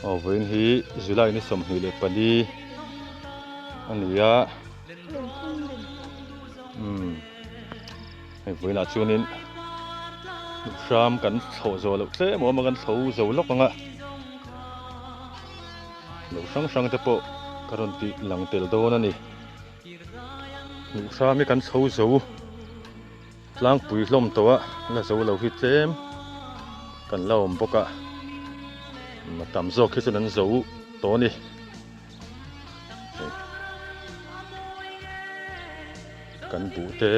Aw vawiin hi July ni 24 a ni a umm hei vawiinah chuanin hram kan thlawh zawh loh tlem a awm a kan thlo zo lawk ang a lo hrang hrang te pawh ka rawn tih lang tel dawn a ni hnuhhram hi kan chho zo. Tlangpui hlawm tawh a la zo lo hi tlem kan la awm bawk a a tam zawk hi chuan an zo tawh a ni kan buh te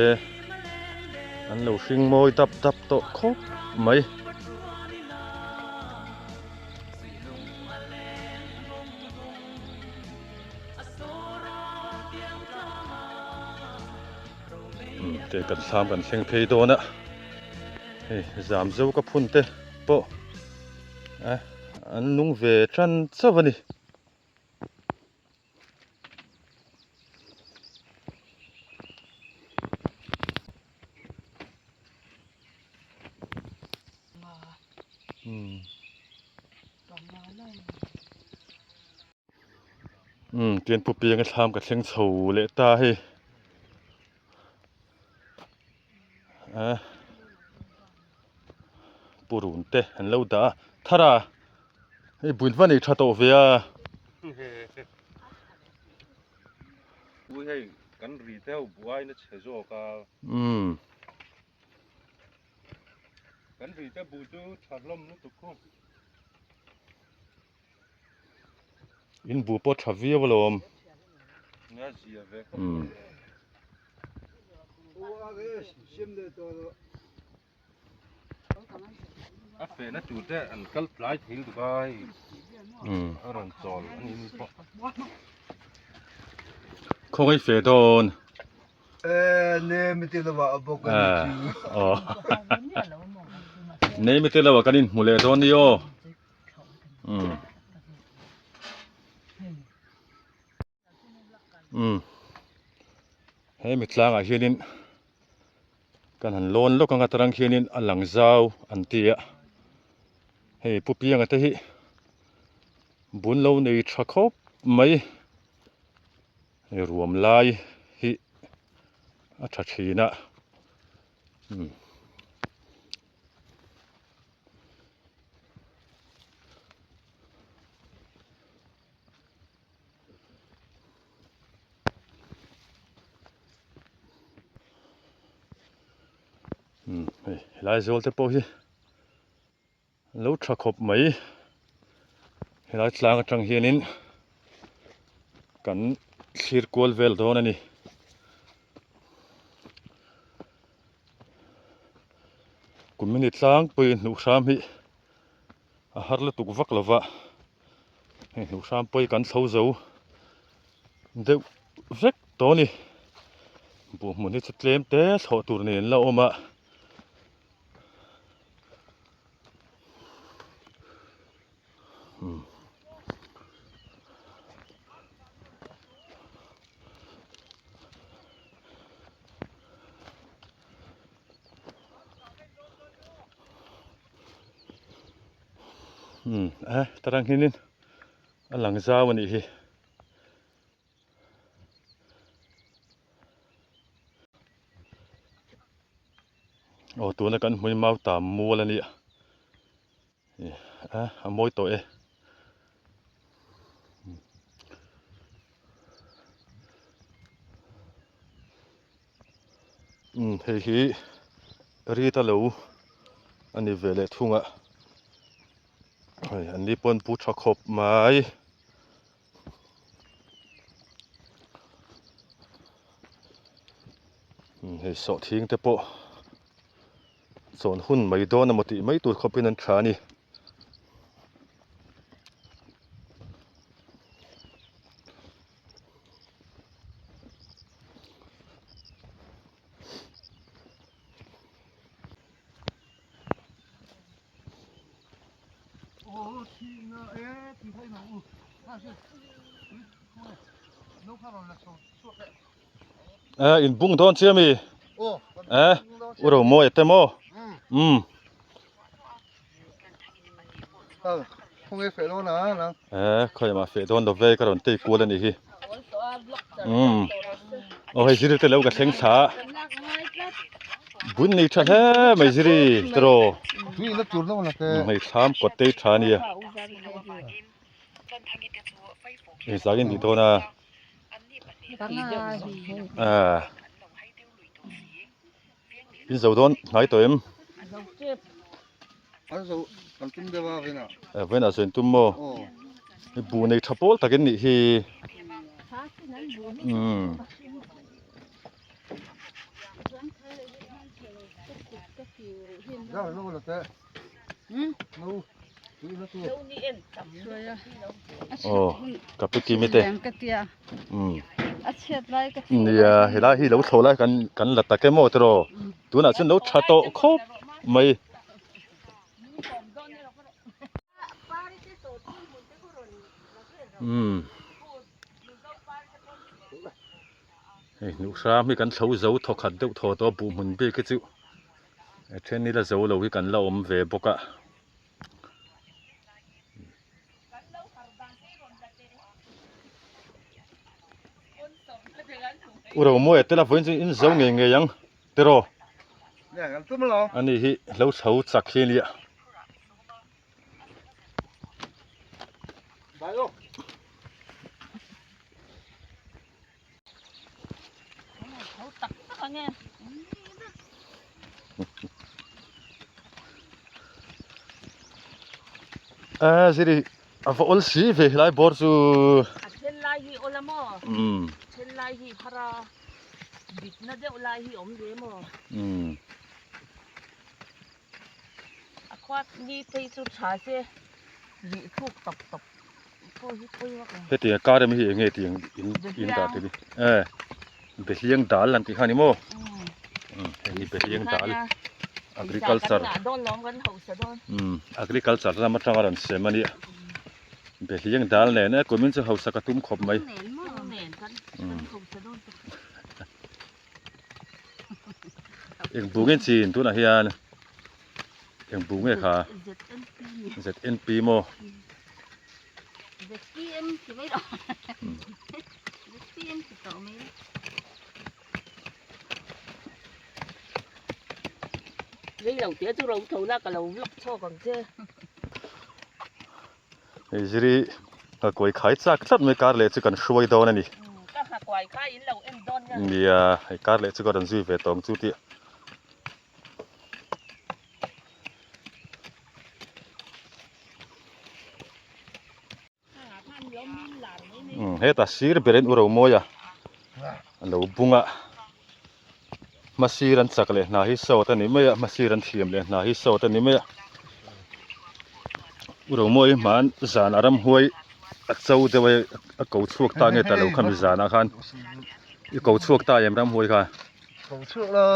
an lo hring mawi dap dap tawh khawp mai. Te kan thlam kan thleng phei dawn a hei zam zo ka phun te pawh a an nung ve tan chauh a ni. Umm tian pu pianga thlam ka thleng chho leh ta hei a purun te an lo dah a thar a hei buin va nei tha tawh ve a. Ui hei kan ri te ho buai na chhe zawk a. Umm. Kan ri te bu chu tha hlawm lutuk khu. In bu pawh tha viau alawm. Umm. A fe na tur te an kal tlai thei lutuk a hei. Umm. A rawn chawl a ni ni pawh. Khawngaih fe dawn. Eh, ne mi te lo ah bawk a ni chu. Aw. Ne mi te lo ah kan inhmu leh dawn ni aw. Umm. Umm. He mi tlangah hianin kan han lawn lawk anga tarang hianin a lang zau an ti a. Hei Pu Pianga te hi bun lo nei tha khawp mai. Hei ruam lai hi a tha thin a. Umm. Umm hei helai zawl te pawh hi lo tha khawp mai helai tlang atang hianin kan thlir kual vel dawn a ni. Kumin i tlangpui hnuh hram hi a har lutuk vak lo va, hei hnuh hram pawh hi kan chho zo deuh vek tawh a ni. Buh hmun hi chu tlem te thlawh tur nen la awm a. Umm a tarang hianin a lang zau a nih hi. Aw tuna kan hmui mau tam mual a nia a mawi tawh e. Umm hei hi Rita lo a ni ve leh thung a hei an ni pawn pu tha khawp mai. Hei sawhthing te pawh chawn hun mai dawn emaw tih mai tur khawpin an tha a ni. Eh in bung dawn chiah mi eh u ro mawi te maw um eh khawi mah feh dawn lo ve ka rawn tei kual a nih hi um aw hei ziri te lo ka thleng thla bun nei tha hle mai ziri tiraw hei thlam kawt te hi tha a nia engzah nge ni dawn a. Ah in zo dawn hnai tawh em vawiinah sawi an tum maw buh nei tha pawl tak in nih hi umm. Aw ka pi kimi te umm nia helai hi lo chho lai kan kan la tak em aw tiraw tunah chuan lo tha tawh khawp mai. Umm hei hnuh hram hi kan chho zo thawkhat deuh thaw tawh a buh hmun bik hi chu. A then ila zo lo hi kan la awm ve bawk a. U Romawi a tel a vawiin chu in zo ngei ngei ang tiraw? Ani hi lo chho chak hi a nia. A ziri a va awl si ve helai bawr chu a then lai hi awl a maw then lai hi phar a bitna deuh lai hi awm ve maw a khuat ni phei chu tha se rih thluk tawp tawp. Hetiang kar em hi enge tiang in in dah te hi eh behliang dal an tih kha ni maw hei hi behliang dal agriculture umm agriculture lam atanga rawn sem a nia behliang dal nen e kumin chu hausa ka tum khawp mai eng bungin chin tunah hian. Eng bu nge kha? ZNP maw? ZPM ti mai rawh. ZPM ti tawh mai. Rei lo te chu ro tho la ka lo vlog chhawk ang che. Hei ziri nghakuai khai chak tlat mai kar leh chu kan hruai dawn a ni. Ka nghakuai kha in lo en dawn nia. Nia, hei kar leh chu ka rawn zui ve tawh ang chu tih. Hetah sir berin u Romawia a lo bung a. Hmasir an chak leh hna hi sawt a ni mai a, hmasir an thiam leh hna hi sawt a ni mai a. U Romawi hman zan a ramhuai a cho deuh a a ko chhuak ta nge ta lo kha mi zanah khan i ko chhuak ta em ramhuai kha? Ko chhuak lo.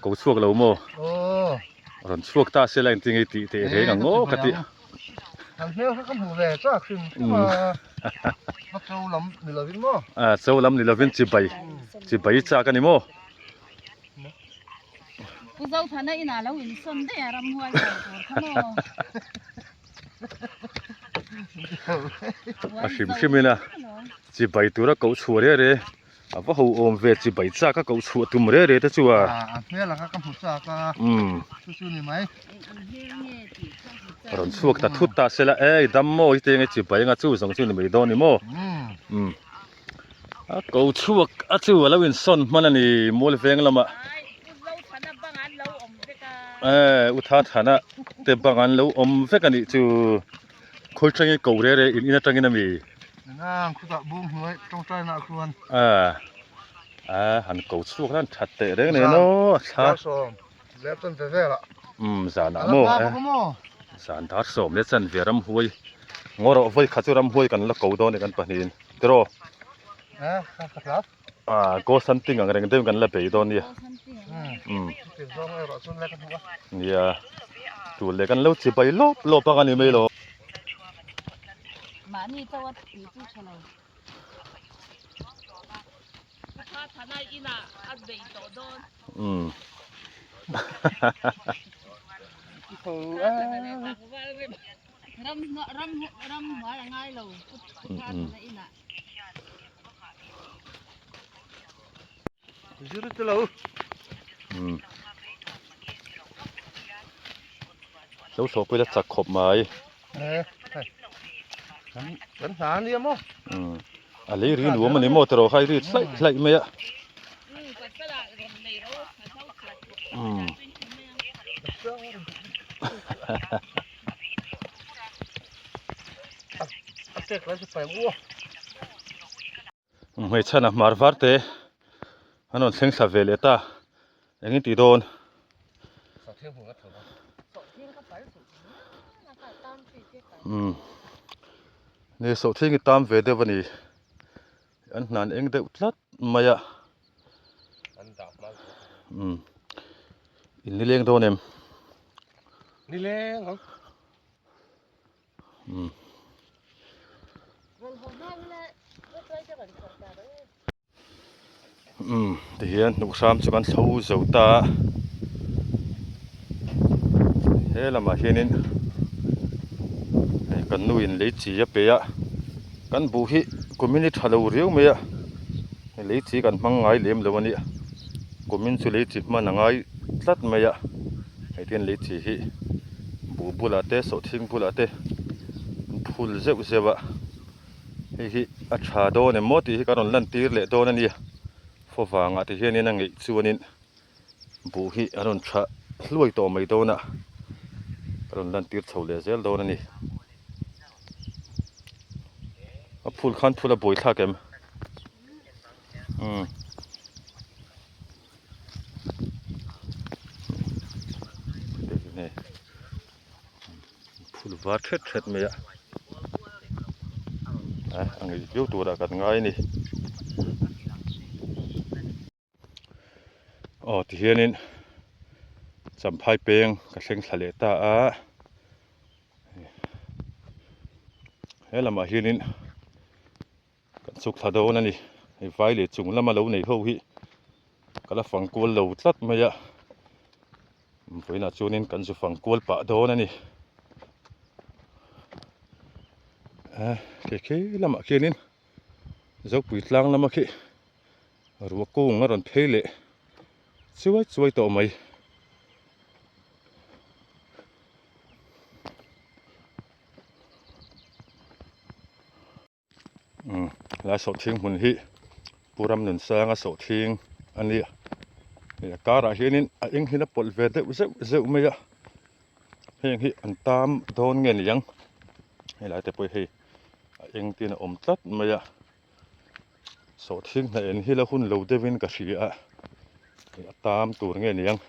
Ko chhuak lo maw? Aw. Rawn chhuak ta se la engtin nge i tih teh reng ang aw ka ti. Kan hmel kha ka hmu ve chak hrim hrim a. A cho lam ni lovin maw? A cho lam ni lovin chibai chibai chak a ni maw? Pu Zothana inah lo insawn daih a ramhuai kal tur kha maw? A hrim hrimin a chibai tura koh chhuah reh reh A va ho awm ve chi bai chak a koh chhuah tum re re te chu a. A hmel anga ka hmu chak a. Chu chu ni mai. Rawn chhuak ta thut ta sela ei dam maw hi te nge chi bai anga chu zawng chu ni mai dawn ni maw. A ko chhuak a chu a lo insawn hman a ni mual veng lamah. U Tha Thana te bang an lo awm vek a nih chu. Khawi tangin ko re re in in atangin a mi? Nang khutah bung hnuai tawngtai nah khuan. A a han ko chhuak lan that teh reng nen aw a thla. Dar sawm leh chan ve vel ah. Um zan ah maw eh. Zan dar sawm leh chan ve ramhuai ngaw rawh vawi khat chu ramhuai kan la ko dawn e kan pahnihin tiraw. Eh ka hlau. Ah ghost hunting ang reng deuhin kan la bei dawn nia. Um. Nia tul leh kan lo chi bai lawp lawp ang a ni mai lo. Mahni chauh a tih chu tha lo. Tha thana inah a bei tawh dawn. Um. Ram ram ram hnuai a ngai lo. Tha thana inah. Zir te lo. Um. Lo thlawh pui la chak khawp mai. Eh, hei. Kan kan hna ania maw? Um. A lei ri nuam ani maw tiraw khai ri thlaih thlaih mai a. Um. Hmeichhana hmar var te an rawn thleng thla ve leh ta engin tih dawn. Umm ni sawhthing hi tam ve deuh a ni an hnan eng deuh tlat mai a umm in nileng dawn em. Nileng ang. Umm. Umm tihian hnuk hram chu kan thlo zo ta a he lamah hianin hei kan nu in lei chi a pe a kan buh hi kumin hi tha lo riau mai a lei chi kan hmang ngai lem lo a nia kumin chu lei chi hman a ngai tlat mai a hei te hian lei chi hi buh bulah te sawhthing bulah te an phul zeuh zeuh a hei hi a tha dawn em maw tih hi ka rawn lan tir leh dawn a nia fo vangah te hianin a ngeih chuanin buh hi a rawn tha hluai tawh mai dawn a ka rawn lan tir chho leh zel dawn a ni a phul khan phul a buai thlak em umm. Phul var thet thet mai a a ngeih viau turah kan ngai a ni aw tihianin champhai peng ka thleng thla leh ta a he lamah hianin Kan chhuk thla dawn a ni. Hei vai leh chung lama lo nei ho hi ka la fang kual lo tlat mai a. Vawiinah chuanin kan zu fang kual pah dawn a ni. Eh, khi khi lamah khianin Zopui tlang lama khi ruah kung a rawn phei leh chuai chuai tawh mai. Umm helai sawhthing hmun hi Pu Ramnunsanga sawhthing a ni a hei a karah hianin a eng hian a pawlh ve deuh zeuh zeuh mai a heng hi an tam dawn nge ni ang helai te pawh hei a eng te in a awm tlat mai a sawhthing hna en hi la hun lo deuhin ka hria a. A tam tur nge niang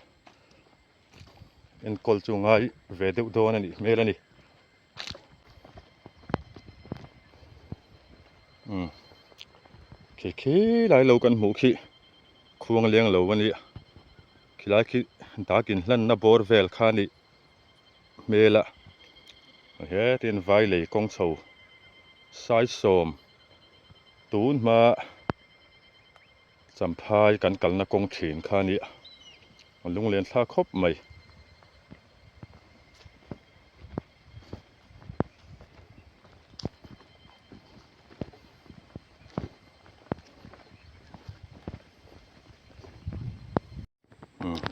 enkawl chu ngai ve deuh dawn a nih hmel a ni. Umm khi khi lai lo kan hmuh khi khuang leng lo a nia khilai khi dak inhlanna bawr vel kha a nih hmel a hetin vai lei kawng chho saisawm tun hma Champhai kan kalna kawng thin kha a nia a lunglen thlak khawp mai.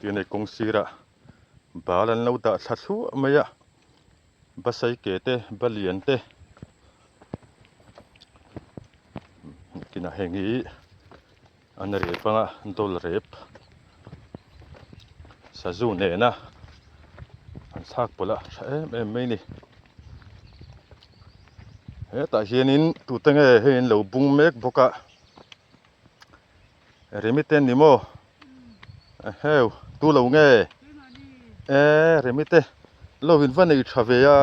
Tin hei kawng sirah bal an lo dah thla thluah mai a basai ke te balian te kinah heng hi an rep anga dawl rep sazu nena an thlak pawlh a tha em em mai a ni hetah hianin tute nge hei an lo bung mek bawk a Remi te ni maw eheu tu lo nge e Remi te lo in va nei tha ve a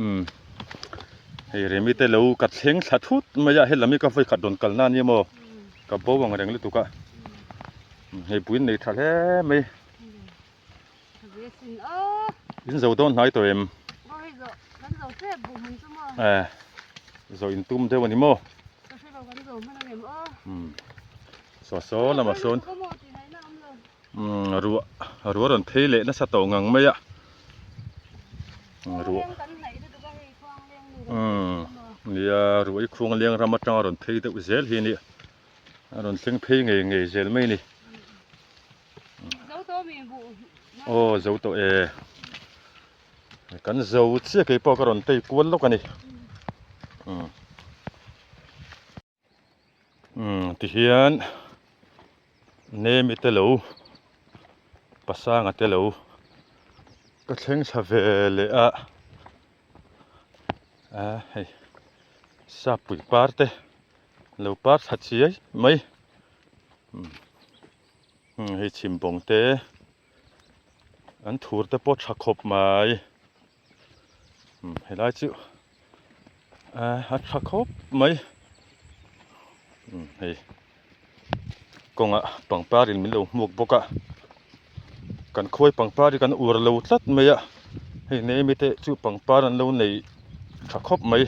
umm hei Remi te lo ka thleng thla thut mai a helam hi ka vawi khat rawn kalna ania maw ka bo ang reng lutuk a hei pui an nei tha hle mai. In zo dawn hnai tawh em? Eh, zo in tum deuh a ni maw? Umm, saw saw lamah sawn umm ruah ruah rawn phei leh nasa tawh ngang mai a ruah umm nia ruah i khuang leng ram atanga rawn phei deuh zel hi a nia a rawn thleng phei ngei ngei zel mai a ni. Aw zo tawh e kan zo chiah kei pawh ka rawn tei kual lawk a ni umm umm tihian Nemi te lo Pasanga te lo ka thleng thla ve leh a a hei Sappui par te lo par thla chiai mai umm. Hei chhimbawng te an thur te pawh tha khawp mai helai chu a tha khawp mai hei kawngah pangpar in min lo hmuak bawk a kan khuai pangpar hi kan uar lo tlat mai a hei nemi te chu pangpar an lo nei tha khawp mai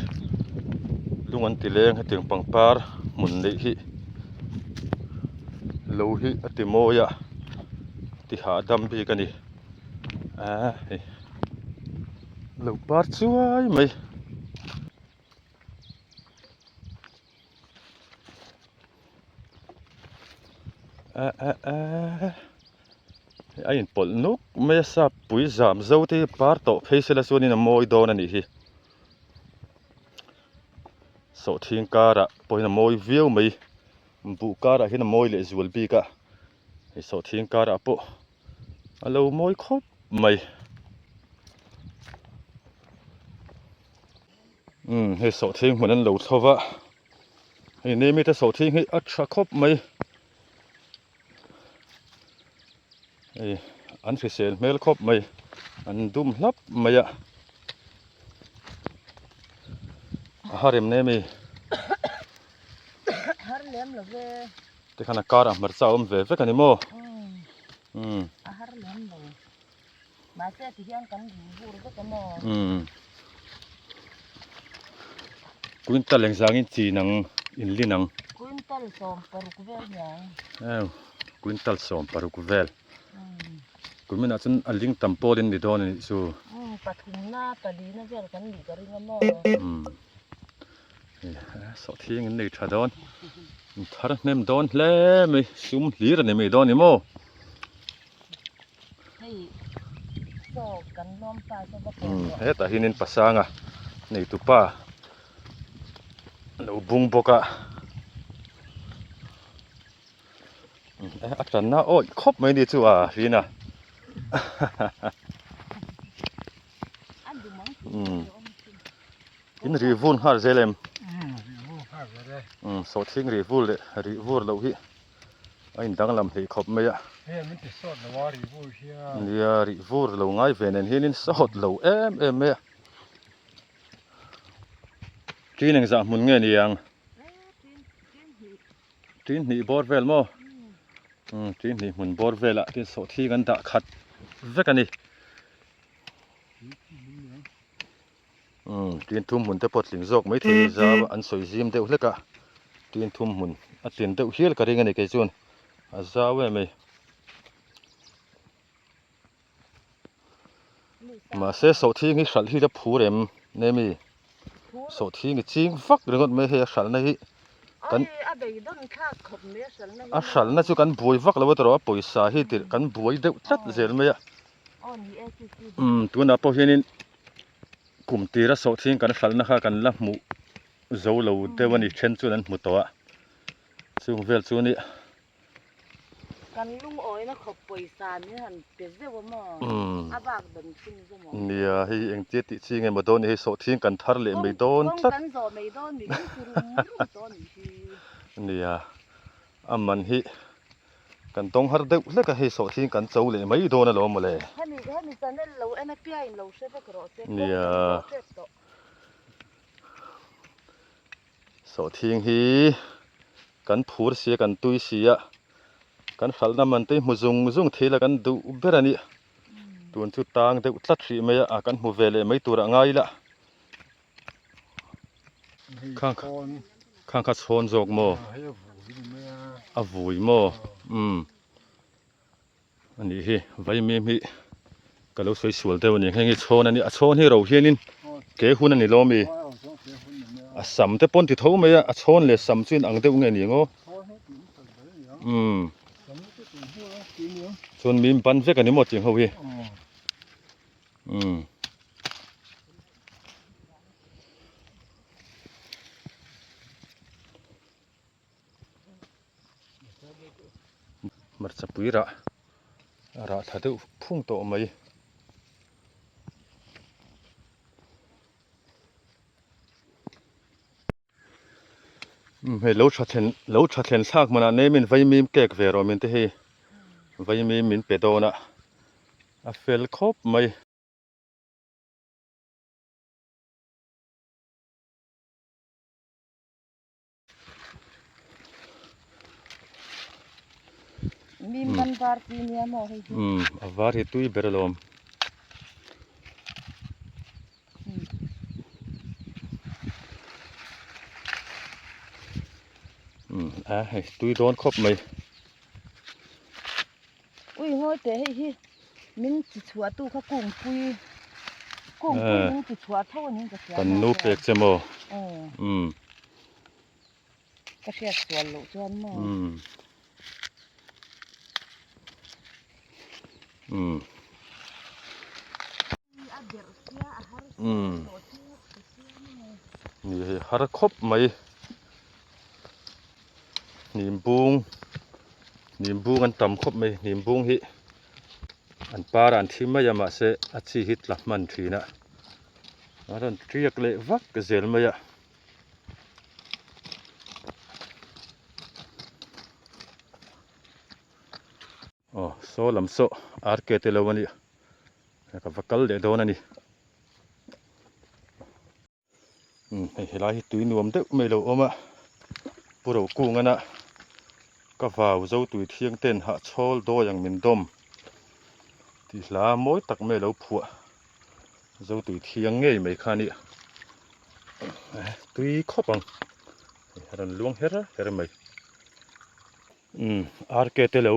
lung an ti leng hetiang pangpar hmun neih hi lo hi a ti mawi a ti hahdam bik a ni aa hei lo par chuai mai. A inpawlh nuk mai a sap pui zam zo te hi par tawh phei sela chuanin a mawi dawn a nih hi sawhthing karah pawhin a mawi viau mai buh karah hian a mawi leh zual bik a hei sawhthing karah pawh a lo mawi khawp mai umm hei sawhthing hmun an lo thlo va. Hei nemi te sawhthing hi a tha khawp mai hei an hrisel hmel khawp mai an dum hlap mai a a har em nemi har lem lo ve tikhan a karah hmarcha a awm ve vek a ni maw umm a har lem lo Mahse ti hian kan ri bur vek a maw? Umm. Quintal engzangin chin ang inlin ang? Quintal 16 vel hian. Ew, quintal 16 vel. Umm. Kuminah chuan a ling tam pawl in ni dawn a nih chu. Umm, pathumna palina vel kan nih ka ring a maw? Umm. Sawhthing in nei tha dawn. In thar hnem dawn hle mai, sum hlir a ni mai dawn ni maw? Hetah hianin pasanga neitupa lo bung bawk a a tanna awih khawp mai ni chu a rin a in ri vun nghal zel em? Umm sawhthing rih vur leh rih vur loh hi a in danglam hleih khawp mai a. Hei min ti sawt lo a rih vur hian. Nia rih vur lo ngai ve nen hian in sawt lo em em mai a. Tin engzah hmun nge ni ang? Tin hnih bawr vel maw? Umm tin hnih hmun bawr velah tin sawhthing an dah khat vek a ni. Umm tin thum hmun te pawh tling zawk mai thei a zau a an sawi zim deuh hlek a tin thum hmun a tlin deuh hial ka ring a ni kei chuan a zau em mai mahse sawhthing hi hralh hi la phur em nge mi sawhthing hi ching vak ringawt mai hei a hralhna hi kan a hralhna chu kan buai vak lo a tawrh a pawisa hi tirh kan buai deuh tlat zel mai a umm tunah pawh hianin kum tira sawhthing kan hralhna kha kan la hmuh zo lo deuh a ni then chuan an hmu tawh a chung vel chu ni Kan lungawina khawp pawisa min han pe zeuh a maw? A bak dawn thin chu maw? Nia, hei engtia tih chi nge maw dawn ni hei sawhthing kan thar leh mai dawn tlat. Kawng kan zawh mai dawn mi kan ti rum rum tawh a nih hi. Nia, a man hi kan tawng har deuh hlek a hei sawhthing kan cho leh mai dawn alawm mawle. Hemi hemi channel lo en apiangin lo hre vek rawh se, kawng kan zawh tep tawh. Sawhthing hi kan phur si a kan tui si a kan hralhna man te hi hmu zung zung thei la kan duh ber a ni tun chu tang deuh tlat hrih mai a kan hmu ve leh mai tur ah ngai ila khang khang kha chhawn zawk maw a vui maw umm. A nih hi vaimim hi ka lo sawi sual deuh a ni heng hi chhawn a ni a chhawn hi ro hianin ke hun a ni lo ami a sam te pawn ti tho mai a a chhawn leh sam chu in ang deuh nge ni ang aw umm chuan mim ban vek a ni maw tiang ho hi umm. Hmarcha pui rah a rah thla deuh phung tawh mai. Hei lo tha thlen lo tha thlen thlak hmanah nemin vaimim cake ve rawh min ti hei vaimim min pe dawn a a fel khawp mai. Mim kan var chi nia maw hei hi. Umm a var hi tui ber alawm. Umm a hei tui dawn khawp mai. Ui ngawi teh hei hi min chi chhuah tu kha kungpui kungpui min chi chhuah tho a niin ka hria Kan nu pek che maw? Umm. Ka hriat sual loh chuan maw? Umm. Umm. A berh sia a har Umm. Ni hei har khawp mai. Hnim bung hnim bung an tam khawp mai hnim bung hi an par ah an thi mai a mahse a chi hi tla hman thin a a rawn tiak leh vak zel mai a. Aw saw lam saw RK te lo a nia ka va kal leh dawn a ni. Umm hei helai hi tui nuam deuh mai lo awm a pu ro kung ana ka vau zo tui thiang ten hahchhawl dawi ang min dawm tih hla mawi tak mai lo phuah zo tui thiang ngei mai kha a nia tui khawp ang hei a rawn luang her her mai umm RK te lo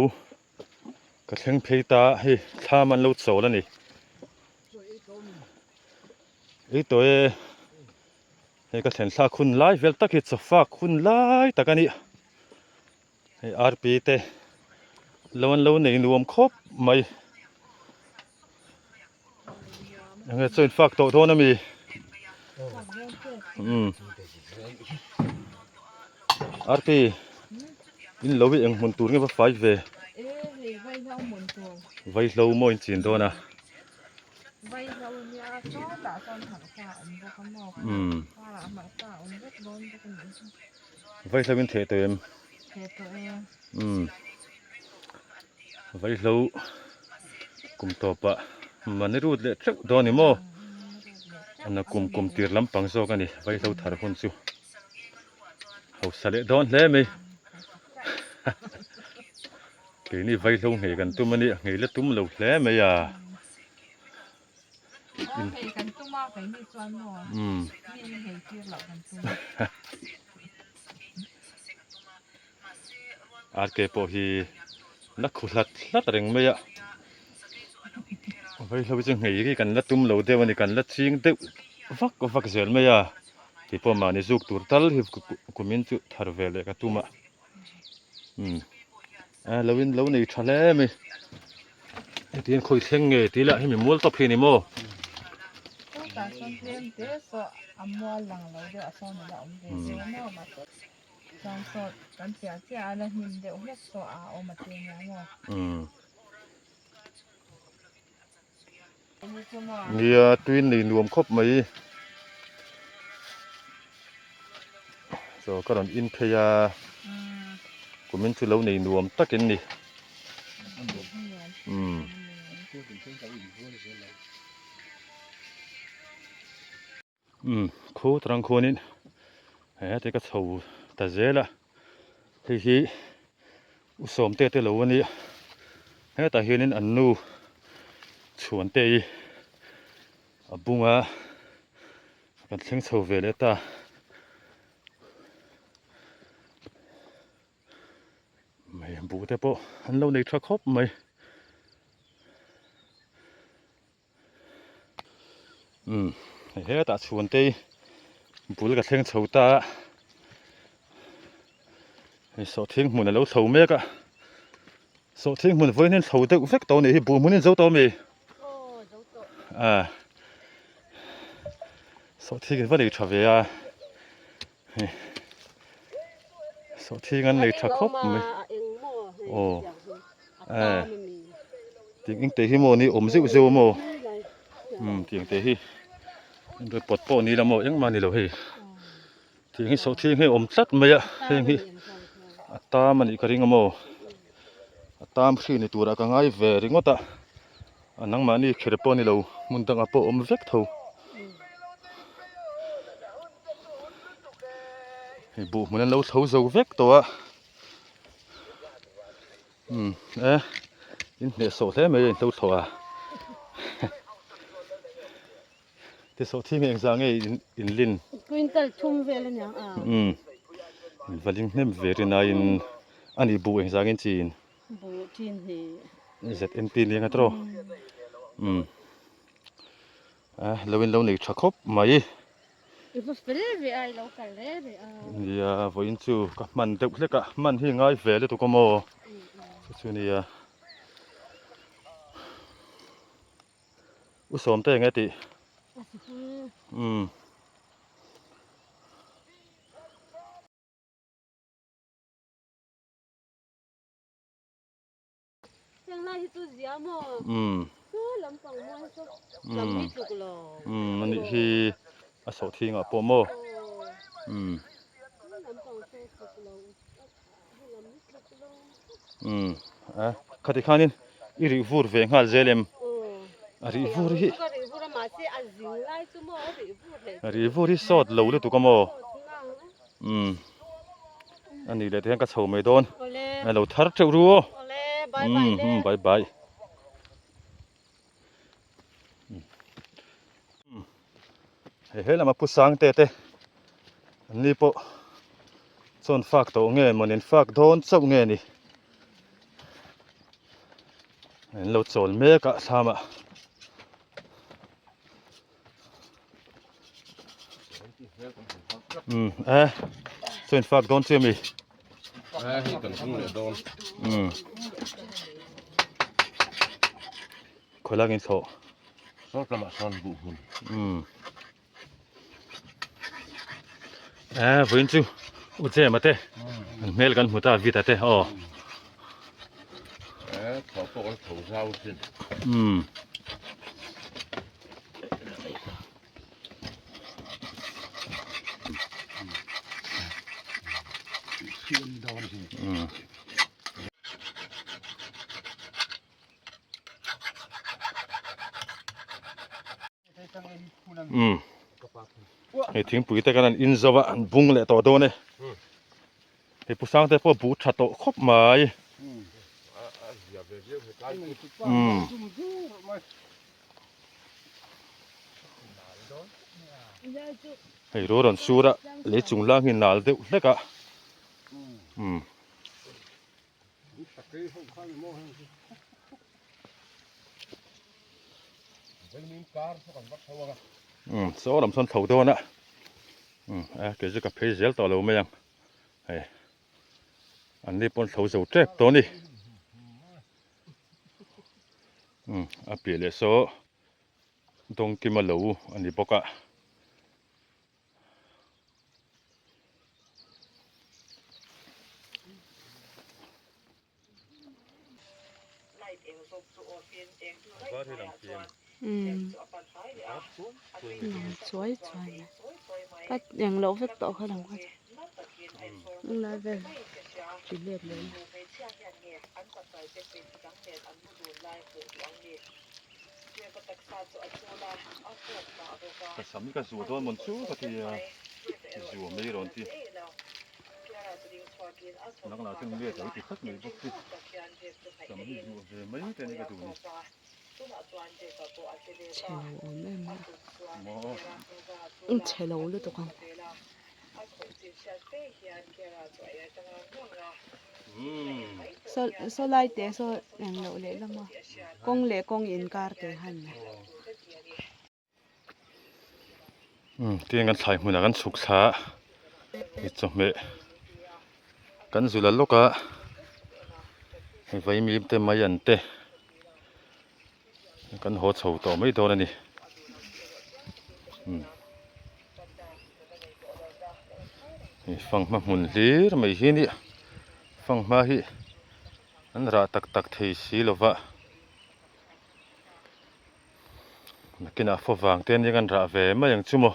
ka thleng phei ta hei thlam an lo chawl a ni. Ei tawh e, hei ka thlen thlak hun lai vel tak hi chawfak hun lai tak a ni. Hei arpi te lo an lo nei nuam khawp mai. Enge chaw in fak tawh dawn ami? Umm. Arpi in lo hi eng hmun tur nge va fai ve? Vaihlo maw in chin dawn a. Vaihlo in theh tawh em? Theh tawh e. Umm. Vaihlo kum tawpah mani rut leh teuh dawn ni maw? Ana kum kum tir lampang zawk a ni vaihlo thar hun chu. Hausa leh dawn hle mai. Keini vaihlo nghei kan tum a nia, nghei la tum lo hle mai a. Hei kan tum a keini chuan maw mi in hei tir loh kan tum a. RK pawh hi la khu hlat hlat reng mai a, vaihlo hi chu nghei hi kan la tum lo deuh a ni, kan la ching deuh vak vak zel mai a, keipawh mahni zuk tur tal hi kumin chu thar ve leh ka tum a, umm. A lo in lo nei tha hle mai hetiang khawi thleng nge tih lah hemi mual tawp hi a ni maw. Chutah sawn tlem te saw a mual lang lo deuh a sawn ila awm ve zeuh maw mahse chuan saw kan piah chiah a la hnim deuh hlek saw a awm a te nia maw. Nia tui nei nuam khawp mai chaw ka rawn in phei a kumin chu lo nei nuam takin ni umm. Umm khu tarang khuanin he te ka chho ta zel a hei hi u sawmte te lo a nia hetah hianin an nu chhuante hi a bung a kan thleng chho ve leh ta. Mai buh te pawh an lo nei tha khawp mai. Umm hetah chhuan te bul ka thleng chho ta a hei sawhthing hmun a lo chho mek a sawhthing hmun vawiin hian chho deuh vek tawh a nih hi buh hmun hi zo tawh a mi a sawhthing in va nei tha ve a hei sawhthing an nei tha khawp mai aw eh tiang eng te hi maw ni awm zeuh zeuh a maw umm tiang te hi pawt pawh ni la maw engmah a ni lo hei tiang hi sawhthing hi a awm tlat mai a heng hi a tam a nih ka ring a maw a tam hri ni turah ka ngai ve ringawt a a nangmahni kher pawh a ni lo hmun dangah pawh a awm vek tho hei buh hmun an lo tho zo vek tawh a umm e in hnehsawh hle mai a in hlo thlawh a tisawh thing hi engzah nge in lin quintal thum vel a niang a umm in va ling hnem ve rin aiin a nih buh engzah nge in chin buh chin hi ZNP nia tawh umm a lo in lo nei tha khawp mai. I va fel ve a, i lo kal re re a. Nia, vawiin chu ka hman deuh hlek a, hman hi ngai ve lutuk a maw? Chu chu nia. U Sawmte eng nge tih? A sikul. Umm. Heng lai hi chu zia maw? Umm. Chu lampang mual chu lam hi tluk lo. Umm anih hi a sawhthing ah pawh maw? Umm. Chu lampang chu tluk lo. Lam hi tluk lo. Umm a khati khanin i rih vur ve nghal zel em? Aw. A rih vur hi. Ka rih vur a mahse a zing lai chu maw a rih vur hlei. A rih vur hi sawt lo lutuk a maw? Sawt nang. Umm a nih leh te hian ka chho mai dawn Awle. A lo thar teuh ru aw. Awle bye bye le. Umm bye bye. Hei he lama pu sang te te an ni pawh chuan fak tawh nge maw nen fak dawn chauh nge ni an lo chawl mek a thlam ah. Umm e chuan fak dawn chiah mi hei kan hmang leh dawn umm khawi lak in thlawh sawt lamah sawn buh hmun umm e vawiin chu u Jema te an hmel kan hmu ta Vita te aw e thlawh pawh kan tho zau thin umm Umm. Umm. Hei thingpui te kan han in zo a an bung leh tawh dawn e. Hei pu Sangte pawh buh tha tawh khawp mai. Umm. Hei ro rawn sur a lei chung lang hi nal deuh hlek a. Umm. Umm saw lam sawn tho dawn a umm a kei chu ka phei zel tawh lo mai ang hei an ni pawn tho zo tep tawh a ni umm a piah leh saw dawngkima lo a ni bawk a. Chuai chuai mai ka eng loh vek tawh kha lam kha chu lai vel ti let leh ila. Ka sam hi ka zuah dawn mawn chu ka ti a zuah mai rawn ti nang lah chuan let lo ti tlat mai bawk si sam hi zuah ve mai te ani ka duh ni. Chhe lo awm em a. Maw. Chhe lo lutuk ang. Saw saw lai te saw eng loh leh lam a kawng leh kawng inkar te khan ni. Umm tiang kan thlai hmunah kan chhuk thla a hei chawhmeh kan zul a lawk a hei vaimim te mai an te kan haw chho tawh mai dawn a ni umm hei fanghma hmun hlir mai hi nia fanghma hi an rah tak tak thei si lova nakinah fawp vang te ania kan rah ve mai ang chu maw.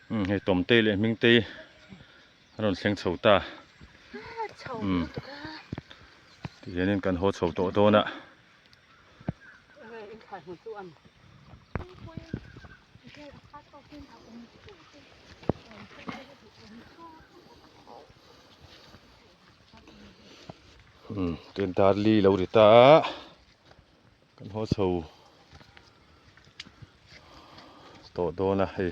Umm hei Tawmtei leh Hmingtei a rawn thleng chho ta umm tihianin kan haw chho tawh dawn a. Umm tin darli lo ri ta a kan haw chho tawh dawn a hei.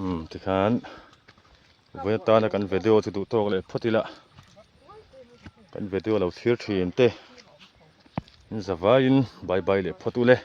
Umm tikhan vawi atana kan video chu duh tawk leh phawt ila kan video lo thlir thin te in zavaiin bye bye leh phawt ule.